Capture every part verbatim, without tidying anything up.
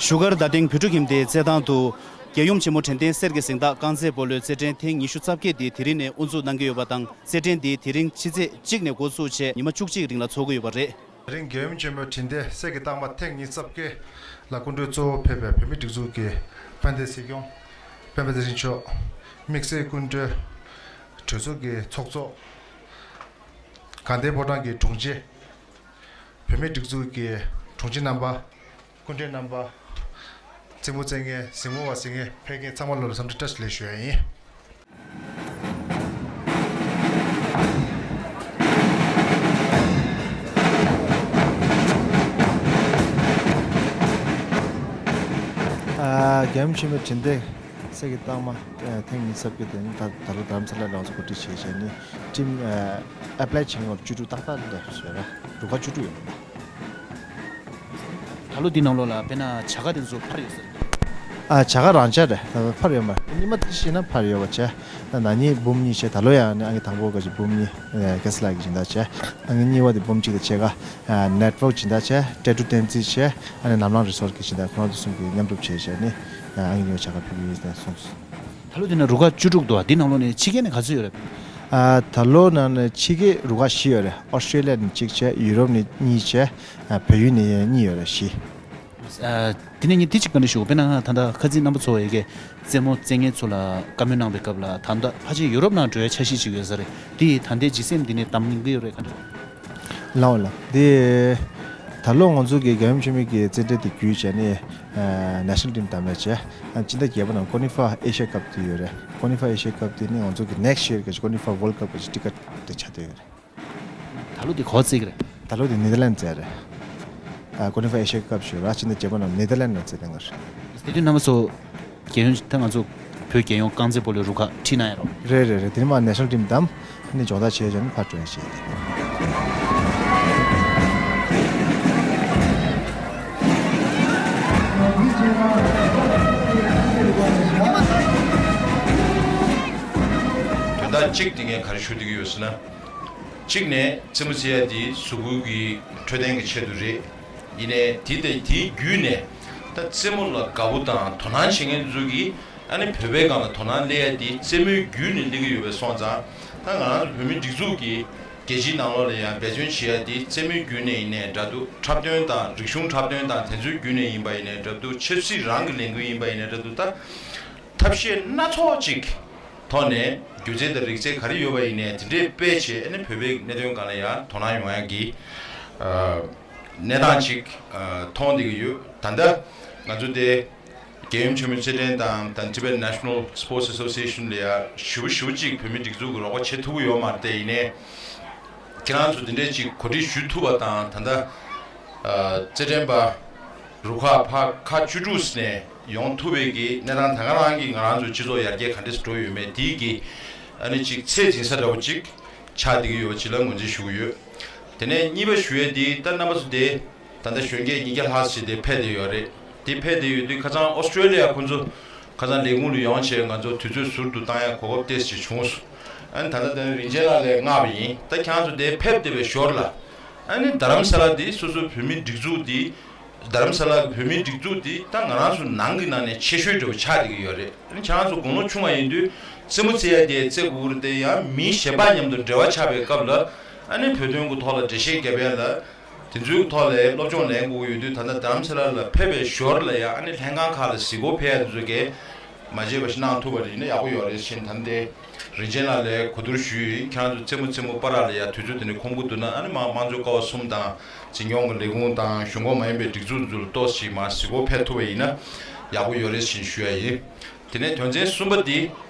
བཞུགས་སྒར་རྡ་སྟེང་བོད་ཕྲུག་ཁྱིམ་སྡེའི་རྩེད་ཐང་དུ། རྒྱལ་ཡུམ་ཆེན་མོ་དྲན་རྟེན་གསེར་གྱི་གཟེངས་རྟགས་རྐང་རྩེད་སྤོ་ལོའི་རྩེད་འགྲན་ཐེངས་ཉི་ཤུ་རྩ་བརྒྱད་འདི་དེ་རིང་ནས་དབུ་འཛུགས་གནང་གི་ཡོད་པ་དང་། རྩེད་འགྲན་འདི་དེ་རིང་ཕྱི་ཚེས་གཅིག་ནས་འགོ་ཚུགས་བྱས་ཉི་མ་བཅུ་གཅིག་རིང་ལ་འཚོགས་ཀྱི་ཡོད་པ་རེད། དེ་རིང་རྒྱལ་ཡུམ་ཆེན་མོའི་དྲན་རྟེན་གསེར་གྱི་རྟགས་མ་ཐེངས་ཉི་ཤུ་རྩ་བརྒྱད་ལ་སྐུ་མགྲོན་གཙོ་བོ་ཕེབས་པའི་བོད་མིའི་སྒྲིག་འཛུགས་ཀྱི་དཔལ་ལྡན་སྲིད་སྐྱོང་སྤེན་པ་ཚེ་རིང་མཆོག་དམིགས་བསལ་སྐུ་མགྲོན་གྲོས་ཚོགས་ཀྱི་ཚོགས་གཙོ། དགའ་ལྡན་ཕོ་བྲང་གི་དྲུང་ཆེ། བོད་མིའི་སྒྲིག་འཛུགས་ཀྱི་དྲུང་ཆེ་རྣམ་པ། སྐུ་མགྲོན་རྣམ་པ། རྩེད་མོ་རྩེ་མཁན་གཟིགས་མོ་བ་གཟིགས་མཁན་ཕེབས་མཁན་ཚང་མ་ལོ་ལ་འཚམས་འདྲི་བཀྲ་ཤིས་བདེ་ལེགས་ཞུ་ཡ་ཡིན། ཨ། རྒྱལ་ཡུམ་ཆེན་མོའི་དྲན་རྟེན་གསེར་གྱི་རྟགས་མ་ཐེངས་ཉི་ཤུ་རྩ་བརྒྱད་དེ་ནི་ད་ད་ལོ་རྡ་རམ་ས་ལ་ལ་ང་ཚོ་གོ་སྒྲིག་བྱས་བྱས་ནི་ཊིམ་ཨ་པ་ལའི་བྱེད་མཁན་བཅུ་དྲུག་ཏག་ཏག་སླེབས་ཡོད་རེད། རུ་ཁག་བཅུ་དྲུག་ཡོད་རེད། ད་ལོ་འདི་ནང་ལོགས་ལ་དཔེར་ན་བྱ་དགའ་དེ་ཚོ་འཕར་ཡོད་ས་རེད། ཨ། བྱ་དགའ་རང་འཇགས་རེད། ད་འཕར་ཡོད་མ་རེད། སྔོན་མ་དེ་བཞིན་ན་འཕར་ཡོད་པ་བྱས། ད་ན་ནིང་འབུམ་གཉིས་བྱས། ད་ལོ་ཡང་ནི་ཨང་ཀི་དང་པོ་ག་ཅིག་འབུམ་གཉིས་ཨ་གེ་སི་ལགས་ཀྱིས་སྦྱིན་བདག་བྱས། ཨང་ཀི་གཉིས་པ་དེ་འབུམ་གཅིག་དང་ཕྱེད་ཀ་ཨ་ནེཊ་ཝོག་སྦྱིན་བདག་བྱས། སྤྲད་རྒྱུ་བསྟན་འཛིན་བྱས། ཨ་ནི་ནམ་ལངས་རི་སོར་གྱི་སྦྱིན་བདག་ཁོ་རང་ཚོ་གསུམ་གྱིས་མཉམ་སྒྲུབ་བྱས་བྱས་ནི་ཨང་ཀི་གཉིས་པ་བྱ་དགའ་ཕུལ་གྱི་ཡིན་ཟེར་གསུངས་སོང་། ད་ལོ་འདི་ན་རུ་ཁག་བཅུ་དྲུག་འདུག་འདི་ནང་ལོགས་ནས་ཕྱི་རྒྱལ་ནས་ག་ཚོད་ཡོད་རེད། ཨ། ད་ལོ་ནང་ནས་ཕྱི་རྒྱལ་རུ་ཁག་བཞི་ཡོད་རེད། ཨོ་སི་ཀྲེ་ལི་ཡ་ནས་གཅིག་བྱས། ཡུ་རོབ་ནས་གཉིས་བྱས། ཨ། བལ་ཡུལ་ནས་གཉིས་ཡོད་རེད། བཞི། ཨ། དེ་ནས་ངས་འདི་གཅིག་བཀའ་འདྲི་ཞུ། དཔེར་ན་ད་ལྟ་ཁ་རྩང་རྣམ་པ་ཚོ་ཡ་གི་རྩེད་མོ་རྩེ་མཁན་ཚོ་ལ་བཀའ་མོལ་གནང་པའི་སྐབས་ལ། ད་ལྟ་ཕལ་ཆེར་ཡུ་རོབ་ནང་འགྲོ་ཡ་འཆར་གཞི་ཅིག་ཡོད་ས་རེད། དེ་ཡིས་ད་ལྟའི་ལྗིད་སེམས་འདི་ནས་བསྡམ་གྱི་ཡོད་རེད། ག་འདྲ། ལགས་འོང་ལགས། འདི་ད་ལོ་ང་ཚོ་གི་རྒྱལ་ཡུམ་ཆེན་མོའི་གི་རྩེད་འགྲན་དེ་བརྒྱུད་བྱས་ནས་ཨ་ནེ་ཤ་ནལ་ཊིམ་བདམས་ཡ་བྱས། ཨ། སྤྱི་ཟླ་བརྒྱད་པ་ནང་ཀོ་ནི་ཧྥ་ཨེ་ཤ་ཡ་ཁབ་དེ་ཡོད་རེད། ཀོ་ནི་ཧྥ་ཨེ་ཤ་ཡ་ཁབ་དེ་ནི་ང་ཚོ་གི་ནེག་སི་ཡར་གི་ཀོ་ནི་ཧྥ་ཝོལ་ཌི་ཁབ་གི་ཊི་ཀེ་ཊི་དེ་ཆགས་བསྡད་ཡོད་རེད། ད་ལོ་དེ་ག་པར་རྩེ་གི་རེད། ད་ལོ་དེ་ནེ་དར་ལན་རྩེ་རེད། ཨ། ཀོ་ནི་ཧྥ་ཨེ་ཤ་ཡ་ཁབ་ཞུ་ར་ཕྱི་ཟླ་བརྒྱད་པ་ནང་ནེ་དར་ལན་ནང་རྩེ་གཏན་འཁེལ། དེ་དུས་རྣམ་པ་ཚོ་རྒྱལ་ཡོངས་ད་ང་ཚོ་བོད་རྒྱལ་ཡོངས་རྐང་རྩེད་སྤོ་ལོའི་རུ་ཁག་ཁྲིད་གནང་ཡ་རོ། རེད་རེད་རེད། དེ་ནས་མར་ནེ་ཤ་ནལ་ཊིམ་བདམས། ཨ་ནི་སྦྱོང་བརྡར་བྱས་བྱས་ནས་ཕར་འགྲོ་ཡ་བྱས་ཏེ། དོན་དག་གཅིག་དེ་ངས་ག་རེ་ཞུ་བསྡད་ཀྱི་ཡོད་ཟེར་ན། གཅིག་ནས་རྩེད་མོ་རྩེ་ཡ་དེ་གཟུགས་པོ་གི་འཕྲོད་བསྟེན་གྱི་ཆེད་དུ་རེད། ཡིན་ནའི་དེ་དེ་དེའི་བརྒྱུད་ནས་ད་རྩེད་མོ་ལ་དགའ་པོ་དང་དོ་སྣང་བྱེད་མཁན་ཚོ་གིས་ཨ་ནི་བོད་པའི་སྒང་ལ་དོ་སྣང་སླེབས་ཡ་དེ་རྩེད་མོའི་བརྒྱུད་ནས་སླེབས་ཀྱི་ཡོད་པ་སོང་ཙང་། ད་ང་རང་ཚོ་བོད་མིའི་སྒྲིག་འཛུགས་ཀྱིས་རྒྱལ་སྤྱིའི་ནང་ལོགས་ལ་ཡང་འབད་བརྩོན་བྱེད་ཡ་དེ་རྩེད་མོའི་བརྒྱུད་ནས་ཡིན་ནའི་འདྲ་འདུག་འཁྲབ་སྟོན་དང་རིག་གཞུང་འཁྲབ་སྟོན་དང་དེ་ཚོའི་བརྒྱུད་ནས་ཡིན་པ་ཡིན་ནའི་འདྲ་འདུག་ཆབ་སྲིད་རང་གི་ལས་འགུལ་ཡིན་པ་ཡིན་ནའི་འདྲ་འདུག་ད་ཐབས་ཤེས་སྣ་ཚོགས་ཅིག་ཐོག་ནས་སྒྱུ་རྩལ་དང་རིག་རྩལ་ག་རེ་ཡོད་པ་ཡིན་ནའི་དེ་འདྲས་སྤེལ་བྱས། ཨ་ནི་བོད་པའི་གནད་དོན་སྒང་ལ་ཡང་དོ་སྣང་ཡོང་ཡ་གི་ཨ་གནས་སྟངས་ཅིག་ཨ་མཐོང་བསྡད་ཀྱི་ཡོད། ད་ལྟ་ང་ཚོ་དེ་རྒྱལ་ཡུམ་ཆེན་མོའི་རྩེད་འགྲན་དང་དང་Tibet National Sports Association ལ་ཡ་ཞེ་པོ་ཞེ་པོ་ཅིག་བོད་མིའི་སྒྲིག་འཛུགས་ཀྱིས་རོགས་པ་བྱེད་ཐུབ་ཀྱི་ཡོད་མ་རེད་དེ། ཡིན་ནའི་ཁྱེད་རང་ཚོ་དེ་འདྲས་ཅིག་གོ་སྒྲིག་ཞུ་ཐུབ་པ་དང་། ད་ལྟ་ཨ་རྩེད་འགྲན་པ་རུ་ཁག་ཕར་ཁག་བཅུ་དྲུག་ནས་ཡོང་ཐུབ་པའི་གི་གནས་སྟངས། ད་ག་རང་གི་ང་རང་ཚོའི་སྤྱི་ཚོགས་ཡར་རྒྱས་ག་འདྲས་སེ་འགྲོ་ཡོད་མེད་དེའི་གི་ཨ་ནི་ཅིག་ཚད་འཛིན་ས་འདྲ་བོ་ཅིག་ཆགས་བསྡད་ཀྱི་ཡོད་པ་ཅིག་ལ་ངོས་འཛིན་ཞུ་གི་ཡོད། དེ་ནས་གཉིས་པ་ཞུ་ཡས་དེ་ད་རྣམ་པ་ཚོ་དེ་ད་ལྟ་གཞོན་སྐྱེས་ཉིས་བརྒྱ་ལྷག་ཙམ་དེ་ཕེབས་བསྡད་ཡོད་རེད། དེ་ཕེབས་བསྡད་ཡོད་དུས་ཁ་སང་ཨོ་སི་ཀྲོ་ལི་ཡ་ཁོང་ཚོ་ཁ་སང་ལས་ཁུངས་ལ་ཡོང་བྱས་ང་ཚོ་དུས་ཚོད་ཟུར་དུ་བཏང་ཡ་གོ་སྐབས་ཏོག་ཙམ་བྱུང་སོང་། ཨ་ནི་ད་ལྟ་དེ་རིན་ཆེན་ལགས་ལ་མངགས་པ་ཡིན། ད་ཁྱེད་རང་ཚོ་དེ་ཕེབས་བསྡད་པའི་ཞོར་ལ་ཨ་ནི་རྡ་རམ་ས་ལ་དེ་སོ་སོའི་བོད་མིའི་སྒྲིག་འཛུགས་དེ། རྡ་རམ་ས་ལ་གི་བོད་མིའི་སྒྲིག་འཛུགས་དེ་ད་ང་རང་ཚོ་ནང་གི་ནང་ནས་ཆེ་ཤོས་འདྲ་བོ་ཆགས་བསྡད་ཀྱི་ཡོད་རེད། ཨ་ནི་ཁྱེད་རང་ཚོ་དགུང་ལོ་ཆུང་བ་ཡིན་དུས་རྩེད་མོ་རྩེ་ཡ་དེ་རྩེ་དགོས་ཀྱི་རེད་དེ། ཡང་མི་གཞན་པ་མཉམ་དུ་འབྲེལ་བ་ཆགས་པའི་སྐབས་ལ་ཨ་ནི་བོད་དོན་གྱི་ཐོག་ལ་འགྲེལ་བཤད་རྒྱབ་ཡ་ལ། དེ་ཚོའི་ཐོག་ལ་སློབ་སྦྱོང་ལེན་དགོས་ཀྱི་ཡོད་དུས། ད་ལྟ་རྡ་རམ་ས་ལ་ལ་ཕེབས་པའི་ཞོར་ལ་ཡང་ཨ་ནི་ལྷན་ཁང་ཁག་ལ་གཟིགས་སྐོར་ཕེབས་ཡ་དེ་ཚོ་གས་མ་བརྗེད་པ་ཞིག་གནང་ཐུབ་པ་ཡིན་ན་ཡག་པོ་ཡོད་རེད་ཟེར་ནས། ད་ལྟའི་རིན་ཆེན་ལགས་ལ་གོ་བསྡུར་ཞུས་ཡིན། ཁྱེད་རང་ཚོ་རྩེད་མོ་རྩེད་མོ་པ་ར་ལ་ཡ་དུས་ཚོད་དེ་འདྲ་ཁོམ་གྱི་འདུག་ན། ཨ་ནི་མ་དམངས་གཙོའི་ཀ་བ་གསུམ་དང་འཛིན་སྐྱོང་གི་ལས་ཁུངས་དང་གཞུང་ཁོངས་མ་ཡིན་པའི་སྒྲིག་འཛུགས་ཚོ་ལ་ཏོག་ཙམ་མར་གཟིགས་སྐོར་ཕེབས་ཐུབ་པ་ཡིན་ན་ཡག་པོ་ཡོད་རེད་ཟེར་ནས་ཞུ་ཡ་ཡིན། དེ་ནས་དོན་ཚན་གསུམ་པ་འདི།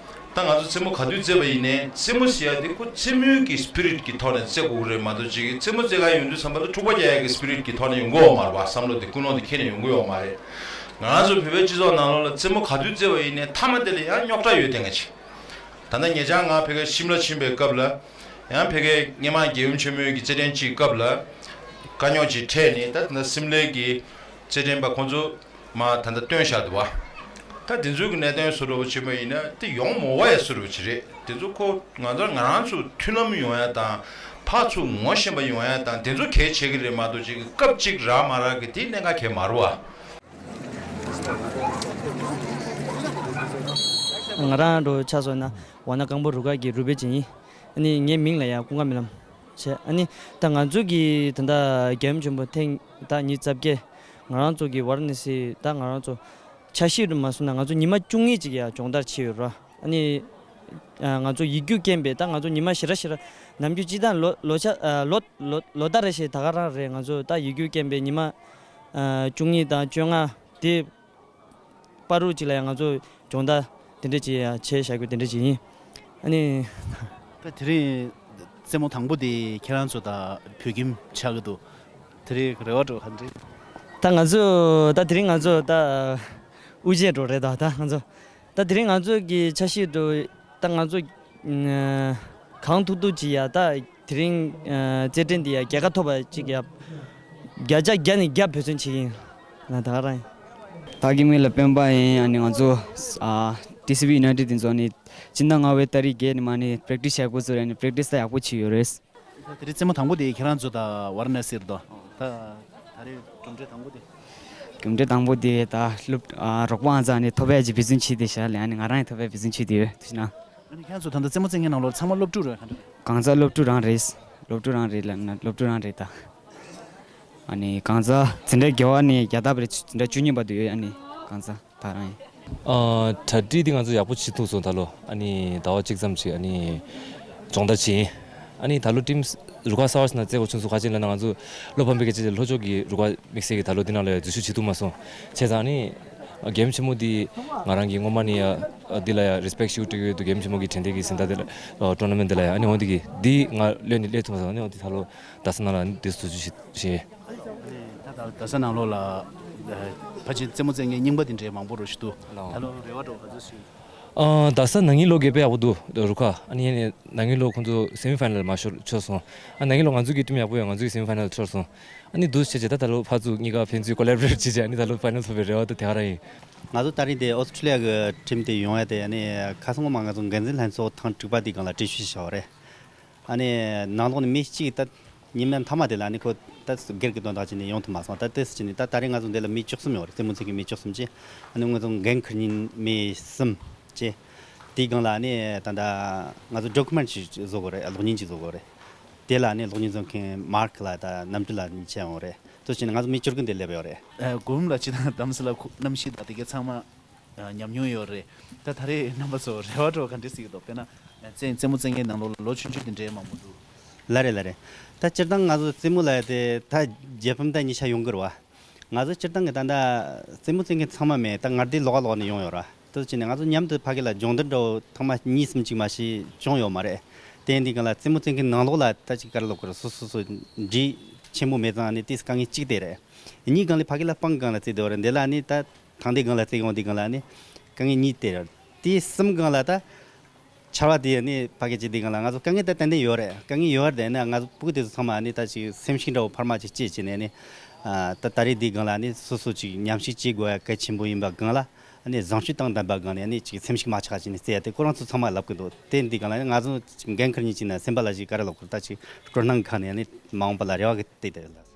ད་ང་ཚོ་རྩེད་མོ་ག་དུས་རྩེད་པ་ཡིན་ནའི་རྩེད་མོ་ཟེར་ཡ་དེ་ཁོ་རྩེད་མོའི་གི་སི་པི་རིཊ་གི་ཐོག་ནས་རྩེད་དགོས་ཀྱི་རེད་མ་གཏོགས། ཅིག་རྩེད་མོ་རྩེ་ག་ཡོང་དུས་ཙམ་པ་ལ་འཁྲུག་པ་རྒྱག་ཡ་གི་སི་པི་རིཊ་གི་ཐོག་ནས་ཡོང་གི་ཡོད་མ་རེད་པ། བསམ་བློ་དེ་ཀུན་སློང་དེ་ཁྱེར་ནས་ཡོང་གི་ཡོད་མ་རེད། ང་རང་ཚོ་བོད་པའི་སྤྱི་ཚོགས་ནང་ལོགས་ལ་རྩེད་མོ་ག་དུས་རྩེད་པ་ཡིན་ནའི་མཐའ་མ་དེ་ལ་ཡང་རྙོག་དྲ་ཡོད་བསྡད་མཁན་ཅིག་ད་ལྟ་ཉེ་ཆར་ང་ཕ་གིར་ཤིམ་ལ་ཕྱིན་པའི་སྐབས་ལ། ཡང་ཕ་གིར་སྔོན་མ་རྒྱལ་ཡུམ་ཆེན་མོའི་གི་རྩེད་འགྲན་ཅིག་སྐབས་ལ་དཀའ་རྙོག་ཅིག་འཕྲད་ནས། ད་ད་ལྟ་སིམ་ལའི་གི་རྩེད་འགྲན་པ་ཁོང་ཚོ་མར་ད་ལྟ་བཏོན་བཞག་འདུག་པ། ད་དེ་ཚོའི་གི་གནད་དོན་བཟོ་འདྲ་བོ་བྱེད་པ་ཡིན་ན་དེ་ཡོང་མ་འོས་ཡ་བཟོ་འདྲ་བོ་ཅིག་རེད། དེ་ཚོ་ཁོ་ང་ཚོ་ང་རང་ཚོ་མཐུན་ལམ་ཡོང་ཡ་དང་ཕར་ཚུར་ངོ་ཤེས་པ་ཡོང་ཡ་དང་དེ་ཚོ་གལ་ཆེ་གི་རེད་མ་གཏོགས། ཅིག་སྐབས་གཅིག་རག་མ་རག་གི་དེ་གནད་འགག་གལ་མ་རེད་པ། ང་རང་འདྲ་ཆ་བཞག་ན་ཝཱ་ཎ་རྐང་པོ་རུ་ཁག་གི་རུ་སྦལ་ཅིག་ཡིན། ཨ་ནི་ངའི་མིང་ལ་ཡང་ཀུན་དགའ་རྨི་ལམ་བྱས། ཨ་ནི་ད་ང་ཚོ་གི་ད་ལྟ་རྒྱལ་ཡུམ་ཆེན་པོ་ཐེངས་ད་ཉི་ཤུ་རྩ་བརྒྱད་ང་རང་ཚོ་གི་ཝཱ་ར་ཎ་སི་ད་ང་རང་ཚོ་འཆར་གཞི་རུ་མ་སོང་ན་ང་ཚོ་ཉི་མ་བཅུ་གཉིས་ཅིག་ཡང་སྦྱོང་བརྡར་བྱས་ཡོད་ར། ཨ་ནི་ང་ཚོ་ཡིག་རྒྱུགས་རྐྱེན་པས་ད་ང་ཚོ་ཉི་མ་ཞེ་དྲག་ཞེ་དྲག་ནམ་རྒྱུན་སྤྱིར་བཏང་ལོ་ལོ་ཆ་ལོ་ལོ་ལོ་ལྟར་རེ་བཞིན་ད་ག་རང་རེད། ང་ཚོ་ད་ཡིག་རྒྱུགས་རྐྱེན་པས་ཉི་མ་བཅུ་གཉིས་དང་བཅོ་ལྔ་དེ་བར་དུ་ཅིག་ལ་ཡང་ང་ཚོ་སྦྱོང་བརྡར་དེ་འདྲ་ཅིག་ཡང་བྱས་བཞག་རྒྱུ་དེ་འདྲ་ཅིག་ཡིན། ཨ་ནི། ད་དེ་རིང་རྩེད་མོ་དང་པོ་དེ་ཁྱེད་རང་ཚོ་ད་བོད་ཁྱིམ་ཆགས་ཀྱི་འདུག་དེ་རིང་རེ་བ་འདྲ་བོ་ག་འདྲ། ད་ང་ཚོ་ད་དེ་རིང་ང་ཚོ་ད་དབུ་འབྱེད་འདྲ་བོ་རེད། ད་ད་ང་ཚོ་ད་དེ་རིང་ང་ཚོ་གི་འཆར་གཞི་འདྲ་བོ་ད་ང་ཚོ་གང་ཐུབ་ཐུབ་ཅིག་ཡ་ད་དེ་རིང་རྩེད་འགྲན་འདི་ཡ་རྒྱལ་ཁ་ཐོབ་པ་ཅིག་ཡ་བརྒྱ་ཆ་བརྒྱ་ནས་བརྒྱ་འབད་བརྩོན་བྱེད་ཀྱི་ཡིན། ང་ད་ག་རང་ཡིན། ད་གི་མི་ལ་སྤེན་པ་ཡིན། ཨ་ནི་ང་ཚོ་ཨ་ཊི་སི་ཝི་ཡུ་ནའི་ཊེཌ་དེ་ཚོ་ནི་སྤྱི་ཟླ་ལྔ་པའི་ཏ་རིག་བརྒྱད་ནས་མ་ནི་པེ་རེག་ཊི་སི་བྱེད་དགོས་ཚོད་རེད། ཨ་ནི་པེ་རེག་ཊི་སི་ད་ཡག་པོ་བྱས་ཡོད་རེད། ད་དེ་རིང་རྩེད་མོ་དང་པོ་དེ་ཁྱེད་རང་ཚོ་ད་ཝཱ་ར་ཎ་སི་རེད་དོ། ད་ད་རེས་གྲུབ་འབྲས་དང་པོ་དེ། གྲུབ་འབྲས་དང་པོ་དེ་ད་སློབ་ཨ་རོགས་པ་ཨང་རྩ་ནས་ཐོབ་པའི་གི་འབད་བརྩོན་བྱས་ཏེ་བཞག་ལས། ཨ་ནི་ང་རང་ཡང་ཐོབ་པའི་འབད་བརྩོན་བྱས་ཏེ་ཡོད་དེ་ན། ཨ་ནི་ཁྱེད་ཚོ་ད་ལྟ་རྩེད་མོ་རྩེད་མཁན་ནང་ལོགས་ཚང་མ་སློབ་ཕྲུག་རེད་ག་འདྲ་རེད། གང་ཟག་སློབ་ཕྲུག་རང་རེད། སློབ་ཕྲུག་རང་རེད་ལབ་ན་སློབ་ཕྲུག་རང་རེད་ད། ཨ་ནི་གང་ཟག་འཛིན་གྲྭ་བརྒྱད་པ་ནས་བརྒྱ་ཐམ་པ་རེ་འཛིན་གྲྭ་བཅུ་གཉིས་བར་དུ་ཡོད། ཨ་ནི་གང་ཟག་ད་རང་ཡིན། ཨ་གྲ་སྒྲིག་འདི་ང་ཚོ་ཡག་པོ་བྱེད་ཐུབ་སོང་། ད་ལོ་ཨ་ནི་ཟླ་བ་གཅིག་ཙམ་ཅིག་ཨ་ནི་སྦྱོང་བརྡར་བྱས་ཡིན། ཨ་ནི་ད་ལོ་ཊིམ་རུ་ཁག་གསར་པ་ཞིག་ནང་རྩེ་དགོས་བྱུང་སོང་། ག་ཅི་ལབ་ན་ང་ཚོ་བློ་ཕམ་པའི་སྐད་ཆ་ལ་ལྷོ་ཕྱོགས་ཀྱི་རུ་ཁག་དམིགས་བསལ་གྱི་ད་ལོ་འདི་ནང་ལ་ཡང་འཛུལ་ཞུགས་བྱེད་ཐུབ་མ་སོང་། བྱས་ཙང་ཨ་ནི་རྒྱལ་ཡུམ་ཆེན་མོ་འདི་ང་རང་གིས་སྔོན་མ་ནས་ཡང་འདི་ལ་ཡང་རེ་སི་པེག་ཞེ་པོ་སྤྲད་ཀྱི་ཡོད་འདུག་རྒྱལ་ཡུམ་ཆེན་མོ་གི་དྲན་རྟེན་གྱི་གཟེངས་རྟགས་འདི་ལ་ཊུར་ན་མེན་འདི་ལ་ཡང་། ཨ་ནི་འོ་འདི་གི་འདི་ང་ལོན་ནས་སླེབས་ཐུབ་མ་སོང་། ཨ་ནི་འོ་འདི་ད་ལོ་རྡ་ས་ནང་ལ་འདི་འཛུལ་ཞུགས་བྱས། ད་ད་རྡ་ས་ནང་ལོགས་ལ་ཕལ་ཆེར་རྩེད་མོ་རྩེད་མཁན་རྙིང་པ་དེ་འདྲའི་མང་པོ་རུ་ཞིག་འདུག་ད་ལོ་རེ་བ་འདྲ་བོ་ག་ཚོད་ཞིག་ཨ་རྡ་ས་ནང་གི་ལོ་དགེ་བའི་ཡག་པོ་འདུག་རུ་ཁག་ཨ་ནི་ཡ་ནི་ནང་གི་ལོ་ཁོང་ཚོ་སེ་མི་ཕའི་ནལ་མ་ཤོར་ཆོག་སོང་། ཨ་ནང་གི་ལོ་ང་ཚོ་གི་ཊིམ་ཡག་པོ་ཡོད། ང་ཚོ་གི་སེ་མི་ཕའི་ནལ་ཤོར་སོང་། ཨ་ནི་འདུག་བྱས་བྱས་ད་ད་ལོ་ཕར་ཚུར་གཉིས་ཀ་ཕན་ཚུན་ཀོ་ལེ་བོ་རེ་ཊི་བྱས་བྱས་ཨ་ནི་ད་ལོ་ཕའི་ནལ་ཐོབ་པའི་རེ་བ་ད་དེ་ག་རང་ཡིན། ང་ཚོ་ད་རིང་དེ་ཨོ་སི་ཁྲུ་ལི་ཡ་གི་ཊིམ་དེ་ཡོང་ཡ་དེ་ཨ་ནི་ཁ་སང་ངོ་མ་ང་ཚོ་འགན་འཛིན་ལྷན་ཚོགས་ཐེངས་དྲུག་པ་དེའི་སྒང་ལ་གྲོས་ཆོད་བཞག་པ་རེད། ཨ་ནི་ནང་ལོགས་ནས་མི་གཅིག་ད་ཉི་མ་མཐའ་མ་དེ་ལ་ཨ་ནི་ཁོ་ད་སྒེར་གྱི་དོན་དག་ཅིག་ནས་ཡོང་ཐུབ་མ་སོང་། ད་དེ་སུ་ཅིག་ནས་ད་ད་རེས་ང་ཚོ་འདི་ལ་མི་བཅུ་གསུམ་ཡོད་རེད། རྩེད་མོ་རྩེ་མཁན་མི་བཅུ་གསུམ་ཅིག་ཨ་ནི་ང་ཚོ་འགན་འཁུར་མཁན་མི་གསུམ་ཅིག་དེའི་སྒང་ལ་ཨ་ནི་ད་ད་ང་ཚོ་ཌོ་ཀུ་མེན་ཊི་ཅིག་བཟོ་དགོས་རེད། གློག་བརྙན་ཅིག་བཟོ་དགོས་རེད། དེ་ལ་ཨ་ནི་གློག་བརྙན་བཟོ་མཁན་མཱརྐ་ལགས་དང་རྣམ་གྲོལ་ལགས་གཉིས་ཆ་ཡོང་རེད། དེ་སུ་ཅིག་ནས་ང་ཚོ་མི་བཅུ་དགུ་འདི་སླེབས་ཡོད་རེད། ཨ་གོ་རིམ་ལ་ཅི་དང་དམ་སྲི་ལ་ཁུ་གནམ་གཤིས་དང་དེ་གའི་ཚང་མ་ཨ་ཉམས་མྱོང་ཡོད་རེད། ད་ད་རེས་རྣམ་པ་ཚོ་རེ་བ་འདྲ་བོ་ག་འདྲས་ཟེར་གྱི་འདུག་དཔེར་ན་རྩེད་རྩེད་མོ་རྩེད་མཁན་ནང་ལོགས་ལ་ལོ་ཆུང་ཆུང་དེ་འདྲའི་མང་པོ་འདུག་ལགས་རེད་ལགས་རེད། ད་སྤྱིར་བཏང་ང་ཚོ་རྩེད་མོ་ལབ་ཡ་དེ་ད་རྒྱལ་ཕམ་ད་གཉིས་ཆ་ཡོང་གི་རེད་བ། ང་ཚོ་སྤྱིར་བཏང་གི་ད་ལྟ་རྩེད་མོ་རྩེད་མཁན་ཚང་མ་མེད། ད་ངར་དེ་ལོགས་ཀ་ལོགས་ནས་ཡོང་ཡོད་ར། དེ་བྱས་ནས་ང་ཚོ་མཉམ་དུ་ཕ་གི་ལ་སྦྱོང་བརྡར་འདྲ་བོ་ཐེངས་མ་གཉིས་གསུམ་ཅིག་མ་ཞིག་བྱུང་ཡོད་མ་རེད། དེ་ཡིན་དུས་སྒང་ལ་རྩེད་མོ་རྩེད་མཁན་ནང་ལོགས་ལ་ད་ཅིག་ག་རེ་ལབ་དགོས་རེད། སོ་སོ་སོ་འདྲིས་ཆེན་པོ་མེད་ཙང་ནི་དེ་དཀའ་ངལ་གཅིག་དེ་རེད། གཉིས་སྒང་ལ་ཕ་གི་ལ་སྤང་སྒང་ལ་རྩེ་དེ་བ་རེད། འདི་ལ་ནི་ད་ཐང་དེ་སྒང་ལ་རྩེ་ཡོང་དུས་སྒང་ལ་ནི་དཀའ་ངལ་གཉིས་དེ་རེད། དེ་གསུམ་སྒང་ལ་ད་ཆར་བ་དེ་ནི་ཕ་གི་ཅིག་དེ་སྒང་ལ་ང་ཚོ་དཀའ་ངལ་ད་ཏན་ཏན་ཡོད་རེད། དཀའ་ངལ་ཡོད་རེད་དེ་ནི་ང་ཚོ་ཕྲུ་གུ་དེ་ཚོ་ཚང་མ་ནི་ད་ཅིག་སེམས་ཤུགས་འདྲ་བོ་འཕར་མ་ཅིག་སྐྱེས་བྱས་ནས་ནི་ད་ད་རེས་དེ་སྒང་ལ་ནི་སོ་སོ་ཅིག་ཉམས་ཞིབ་བྱེད་དགོས་ཡ་གལ་ཆེན་པོ་ཡིན་པ་སྒང་ལ། ཨ་ནི་བཟང་སྤྱོད་དང་ལྡན་པ་སྒང་ནས་ཨ་ནི་ཅིག་སེམས་ཤུགས་མ་ཆག་ཅིག་ནས་རྩེ་ཡ་དེ་ཁོ་རང་ཚོ་ཚང་མ་ལབ་གི་འདུག་དེ་འདི་སྒང་ལ་ང་ཚོ་ཅིག་འགན་འཁུར་མཁན་ཅིག་ན་སེམས་པ་ལ་ཅིག་ག་རེ་ལབ་དགོས་རེད། ད་ཅིག་སྤྲོ་སྣང་ཁ་ནས་ཨ་ནི་མ་འོངས་པ་ལ་རེ་བ་གི་དེ་དེ་ལ།